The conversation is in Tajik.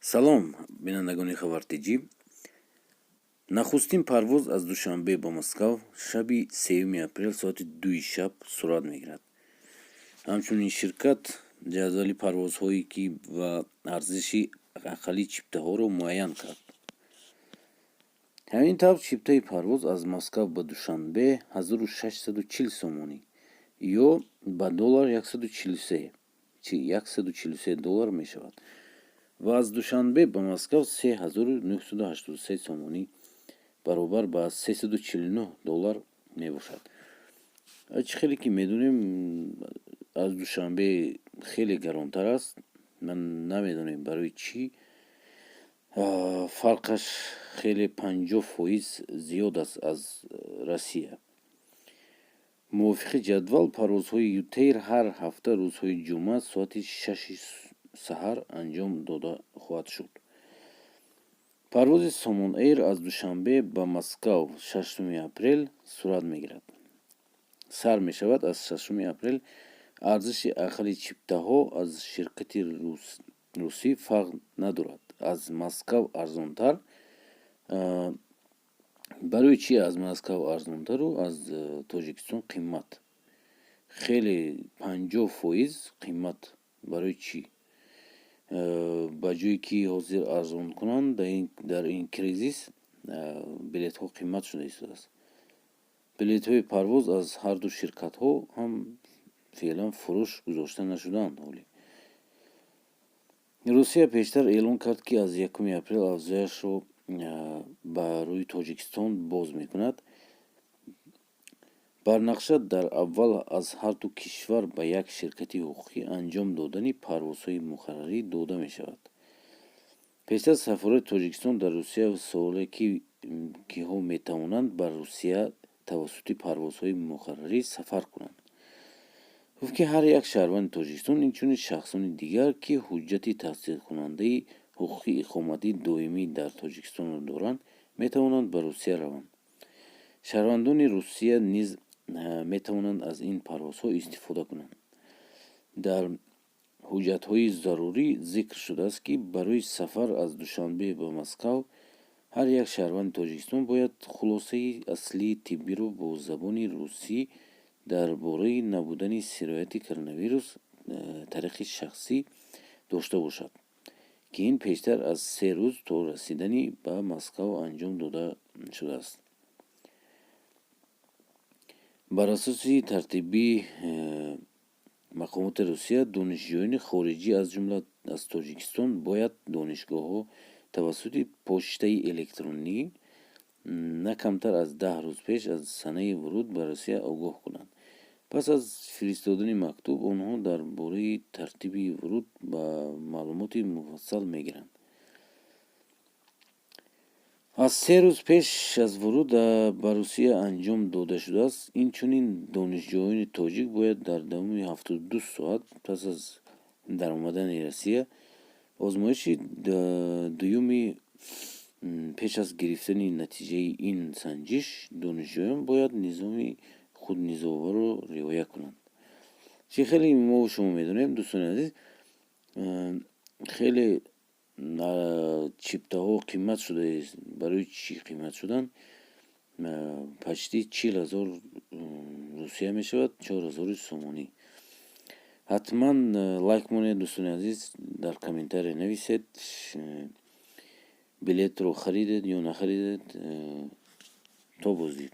Салом, бинандагони Хабар Тҷ. Нахустин парвоз аз Душанбе ба Москав шаби 3 апрел соати 2 шаб сурат мегирад. Ҳамчунин ширкат ҷадвали парвозҳое ки ва арзиши ақаллии чиптаҳоро муайян кард. Ҳамин тавр, чиптаи парвоз аз Москав ба Душанбе 1640 сомонӣ ё ба доллар 143 доллар мешавад ва аз Душанбе ба Москав 3983 сомонӣ, баробар ба 349 доллар мебошад. Чӣ хеле ки медонем, аз Душанбе хеле гаронтар аст. Ман намедонем, барои чӣ фарқаш хеле 50% зиёд аст аз Россия. Мувофиқи ҷадвал, парвозҳои ЮТэйр ҳар ҳафта рӯзҳои ҷумъа соати 6 саҳар анҷом дода хоҳад шуд. Парвози Сомон Эйр аз Душанбе ба Москав 6 апрел сурат мегирад, сар мешавад аз 6 апрел. Арзиши ақалли чиптаҳо аз ширкати русӣ фарқ надорад, аз Москав арзонтар. Барои чӣ аз Москав арзонтару аз Тоҷикистон қимат, хеле 50% қимат? Барои чӣ? Ба ҷое ки ҳозир арзон кунанд, дар ин кризис билетҳо қимат шуда истодааст. Билетҳои парвоз аз ҳарду ширкатҳо ҳам феълан фурӯш гузошта нашудаанд ҳоле. Русия пештар эълон кард, ки аз 1 апрел авзояшро ба рӯи Тоҷикистон боз мекунад. Бар нақша дар аввал аз ҳарду кишвар ба як ширкати ҳуқуқӣ анҷом додани парвозҳои муқаррарӣ дода мешавад. Пештар сафорати Тоҷикистон дар Русия суоле, ки киҳо метавонанд ба Русия тавассути парвозҳои муқаррарӣ сафар кунанд, гуфт, ки ҳар як шаҳрванди Тоҷикистон, инчунин шахсони дигар, ки ҳуҷҷати тасдиқкунандаи ҳуқуқи иқоматии доимӣ дар Тоҷикистонро доранд, метавонанд ба Русия раванд. Шаҳрвандони Русия низ метавонанд аз ин парвозҳо истифода кунанд. Дар ҳуҷҷатҳои зарурӣ зикр шудааст, ки барои сафар аз Душанбе ба Москав ҳар як шаҳрванди Тоҷикистон бояд хулосаи аслии тиббиро бо забони русӣ дар бораи набудани сирояти коронавирус тариқи шахсӣ дошта бошад, ки ин пештар аз 3 рӯз то расидани ба Москав анҷом дода шудааст. Бар асоси тартиби мақомоти Русия, донишҷӯёни хориҷӣ, аз ҷумла аз Тоҷикистон, бояд донишгоҳҳо тавассути почтаи электронӣ на камтар аз 10 рӯз пеш аз санаи вуруд ба Русия огоҳ кунанд. Пас аз фиристодани мактуб онҳо дар бораи тартиби вуруд ба маълумоти муфассал мегиранд. Аз 3 рӯз пеш аз вуруд ба Русия анҷом дода шудааст. Инчунин донишҷӯёни тоҷик бояд дар давоми 72 соат пас аз даромадани Россия озмоиши дуюми. Пеш аз гирифтани натиҷаи ин санҷиш донишҷӯён бояд низоми худнизоваро риоя кунанд. Чӣ хеле мо шумо медонем, дӯстони азиз, хеле чиптаҳо қимат шудааст. Барои чӣ қимат шуданд? Почти 40 000 русия мешавад, 4000 сомонӣ. Ҳатман лайк монед, дӯстони азиз, дар комментария нависед, билетро харидед ё нахаридед. То боздид.